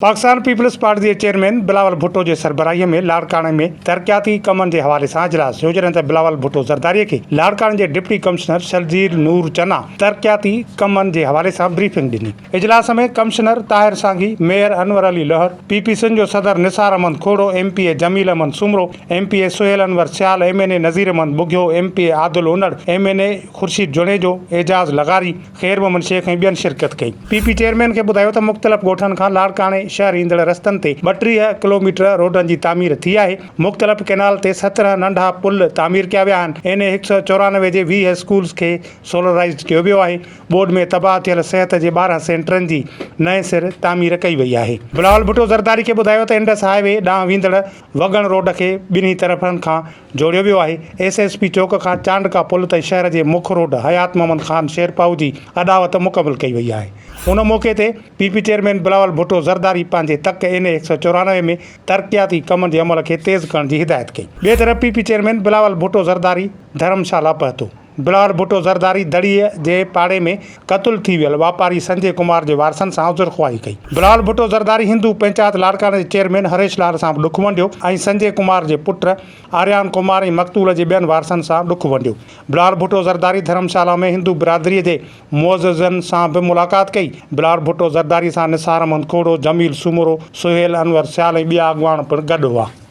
Pakistan peoples party جي chairman Bilawal Bhutto جي سربراهي ۾ لاڙڪاڻي ۾ ترقياتي ڪمن جي حوالي سان اجلاس ٿيو جڏهن ته بلاول ڀٽو زرداري کي لاڙڪاڻي جي ڊپٽي ڪمشنر شرجيل نور چنا ترقياتي ڪمن جي حوالي سان بريفنگ ڏني. اجلاس ۾ commissioner Tahir Sangi, mayor Anwar Ali Lahar, P P Sindh جو صدر Nisar Ahmed Khuhro, M P A Jamil Ahmed Soomro, M P A Sohail Anwar Sial, M N A Nazir Ahmed Bughio, M P A Adil Unar, M N A Khurshid Junejo, Ejaz لغاري، خير محمد شيخ ۽ ٻين شرڪت ڪئي. P P chairman کي ٻڌايو ته مختلف ڳوٺن کان لاڙڪاڻي شهر ايندڙ رستن تي 32 ڪلوميٽر روڊن جي تعمير ٿي آهي، مختلف ڪئنال تي 17 ننڍا پل تعمير ڪيا ويا آهن، اين اي 194 جي 20 اسڪولز کي سولرائيزڊ ڪيو ويو آهي، ٻوڏ ۾ تباهه ٿيل صحت جي 12 سينٽرن جي نئين سر تعمير ڪئي وئي آهي. بلاول ڀٽو زرداري کي ٻڌايو ته انڊس هاء وي ڏانهن ويندڙ وڳڻ روڊ کي ٻنهي طرفن کان جوڙيو ويو آهي، ايس ايس پي چوڪ کان چانڊڪا پل تائين شهر جي مک روڊ حيات محمد خان شيرپائو جي اڏاوت مڪمل ڪئي وئي آهي. ان موقعي تي P P chairman Bilawal Bhutto Zardari پنهنجي تڪ اين اي 194 ۾ ترقياتي ڪمن جي عمل کي تيز ڪرڻ جي هدايت ڪئي. ٻئي طرف P P chairman Bilawal Bhutto Zardari Dharamshala پهتو. بلاول ڀٽو زرداري دڙي جي پاڙي ۾ قتل ٿي ويل واپاري سنجي ڪمار جي وارثن سان عذرخواهي ڪئي. بلاول ڀٽو زرداري هندو پنچائت لاڙڪاڻي جي چيئرمين هريش لال سان به ڏک ونڊيو ۽ سنجي ڪمار جي پٽ آريان ڪمار ۽ مقتول جي ٻين وارثن سان ڏک ونڊيو. بلاول ڀٽو زرداري ڌرمشالا ۾ هندو برادري جي معززن سان به ملاقات ڪئي. بلاول ڀٽو زرداري سان نثار احمد کوڙو، جميل سومرو، سهيل انور سيال ۽ ٻيا اڳواڻ پڻ گڏ هئا.